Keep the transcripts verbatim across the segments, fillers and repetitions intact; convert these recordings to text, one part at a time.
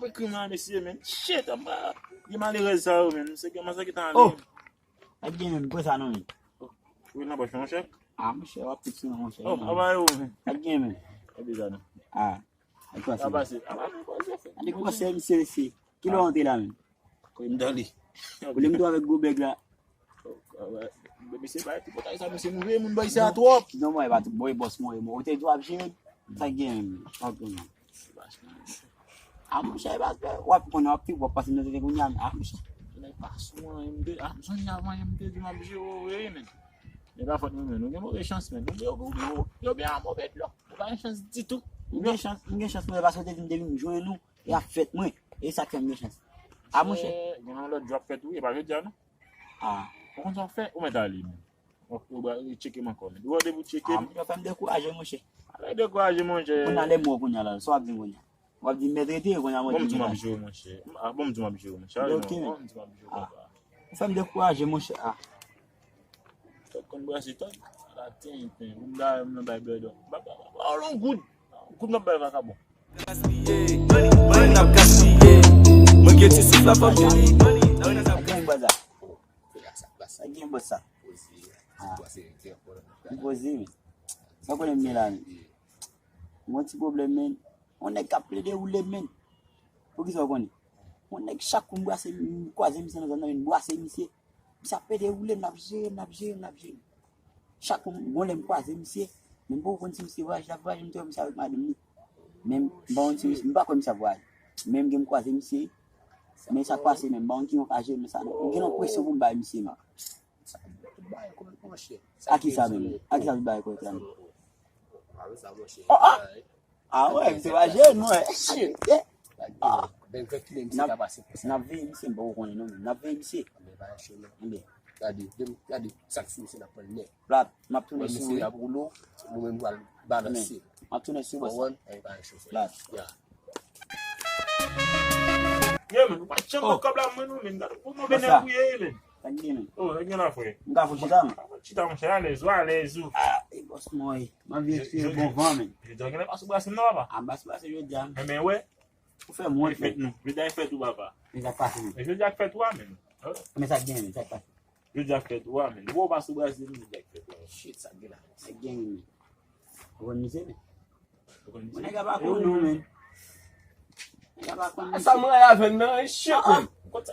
Mwen krim la, mesye, men. Shit, anba. Gen malerèz sa yo, men. Se gen masak ki ta ale. Oh! Ak gen menm, pran sa non, men. Ou nan pòch, monchè? Ah, monchè, w ap tout sou mwen, monchè. Oh, anba yo, men. Ak gen menm. E deja non. Ah, ak kwa sa? Sa pase. Anba men kòze fè. Ande kòze, misye, mesye. Ki lè w antre la, men? Kòm m dan li. Ou lè m tou avèk gwo bèg la. Mesye, bay tripotay sa, mesye, nou veye moun bay sa twòp. Non, mwen, e pa tout, bon, e bòs mwen, e mwen. Ou te di w ap jere, sa gen, men. A monchè, e pa, w ap konnen, w ap pi, w ap pase nan tete kounye a, a monchè. Nèg pa sou anyen, m te, a, m sonje avan yè, m te di m ap jere w, wi, men. E pa fòt mwen, men. Nou gen move chans, men. Ou byen, ou byen, ou byen a move dlo. Ou pa gen chans ditou. M gen chans, m gen chans, mwen, paske w te di m depi m jwenn ou, e ap fèt mwen. E sa k fè m gen chans. A monchè. Gen yon lòt jou ap fèt, wi, e pa jodi a, non. Ah. Ou konn sa w fè? Ou mèt ale, men. Ou, ou ba, ou tcheke m ankò, men. Ou randevou tcheke m. Ah, monchè, fè m dekouraje, monchè. Alè dekouraje, monchè. Kounye a lè mò kounye a la, sa w ap di m kounye a? W ap di m mèt rete, kounye a mwen di m ap jere, monchè. Ah, bon, m di m ap jere, monchè. Ok, men. Bon, m di m ap jere, papa. Ou fè m dekouraje, monchè. Ah. Tòg konn brase tòg. Ala tenten. Ou m da, m nan bay blòdò. Ba, ba, ba, ba, yon goud. Yon goud m ap bay vakabon. Gaspiye, mwen n ap gaspiye. Mwen gen ti souf la fòm li. Ak gen bòz la. Ak gen bòz sa. Ah. M poze, men. Sa konnen m gen la, men. Mwen ti pwoblèm, men. Yon nèg k ap plede woule, men. Poukisa w konnen? Yon nèg chak kou m brase, m kwaze misye nan zòn nan, men m brase misye. Misye ap plede woule, m ap jere, m ap jere, m ap jere. Chak kou m, gon lè m kwaze misye, men m poko konn si misye vwayaje, l ap vwayaje, m te wè misye avèk madanm li. Men m pa konn si misye, m pa kwè misye ap vwayaje. Men m gen m kwaze misye, men sa k pase, men m pa konn ki yon ka jere, men sa, m gen yon presyon pou m bay misye, man. Sa, tout bagay kòrèk, monchè. A ki sa menm? A ki sa tout bagay kòrèk la menm? Oh, ah! Ah wè, misye pa jere, non, wè. Shit. Ah. N ap, n ap veye misye, m poko konnen non, men n ap veye misye. Anben, pa yon cho non. Anben. Gade, gade sa k sou misye, n ap pran l nèt. Plat, m ap tounen sou ou, wi. Misye ap woule w, nou menm nou al balanse. M ap tounen sou ou, bòs. Konprann? Anben, pa yon cho, frè. Plat. Ya. Ye, men, ou pa janm pran kòb la, mwen, non, men. Gade, pou mwen vin debouye, men. Sa k gen, men? Oh, sa k gen la, frè? M ka fè chita, men. Chita, monchè, alèz, ou alèz, ou. Ah, e bòs mwen, wi. M ap vin espere bon van, men. Jodi a, gen lè pa sou brase m, non, papa? A, m pa sou brase jodi a. Enben, wè. Ou fè m wont, men. Fèt nou. Jodi a fèt ou, papa. Men sa k pase, men. Men jodi a fèt ou a, men. Men sa k gen, men, sa k pase. Jodi a fèt ou a, men. Ou pa sou brase m, jodi a fèt ou a. Shit, sa k gen la. Sa k gen, men. Ou konn misye, men. Mwen nèg la pa konn non, men. Nèg la pa konn misye. Sa mwen avè l nan, e shit, men.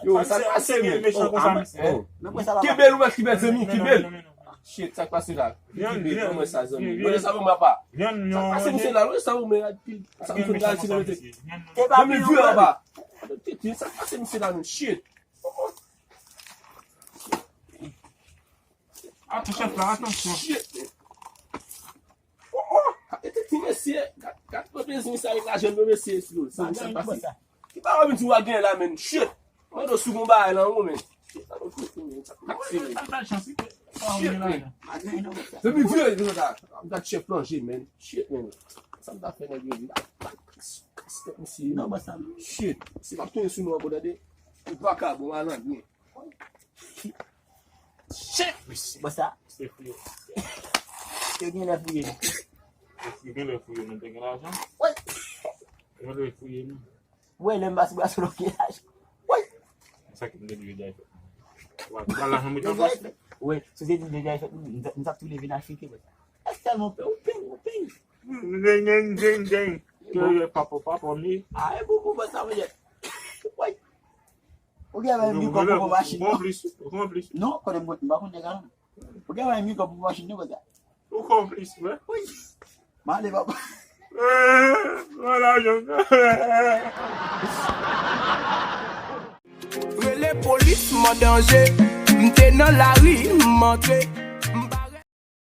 Yo, sa k pase, men? Kenbe l, ou mèt kenbe l, zanmi, kenbe l. Shit, sa k pase la? Kenbe l, mwen sa, zanmi. Mwen sa pou mwen pa. Sa k pase, misye la, mwen sa pou mwen, sa m fin gade si mwen te. Zanmi, vire anba. Tete, sa k pase, misye la, men? Shit. Atann, chèf la, atansyon. Shit. Oh, oh, gade ti mesye, gade, gade pèpezin sa avèk lajan nan mesye sou yo. Sa, sa pase. Ki bagay vin di w a gen la, men? Shit. Mande w si w gon bagay la, ou, men. Shit, sa nou fout, men. Sa k pase, men? Shit, men. Depi vire, depi sa. M gade chèf plonje, men. Shit, men. Sa m ta fè nèg yo di. Kas tèt misye. Non, bòs la. Shit. Si m ap tounen sou nou ankò, tande. Ou pa ka bon, al anyen. Shit, mesye. Bòs la. Se fouye. Yo gen lè fouye nou. Yo gen lè fouye nou, te gen lajan. Wi. Yo gen lè fouye nou. Wi, lè m pa sou bras ou, lòt gen lajan. Wi. Sa ki m te di jodi a fèt. Wa, ba lajan mwen tan fas. Wi, si w te di m jodi a fèt, m t ap tou leve nan chite, bòs. Èske tèlman pè, ou pè, ou pè. Deng, deng, deng, deng. Ke papa, papa, mi. A, e boubou, bòs la, mwen jè. Wi. Ou gen yon mikwo pou machin, non? Ou konplis, ou konplis. Non, konnen mwen, m pa konn nèg la, non. Ou gen yon mikwo pou machin, non, bòs la. Ou konplis, wi. Wi. M ale, papa. Eh, wala, Jean. Rele polis, m an danje. M te nan lari, m antre.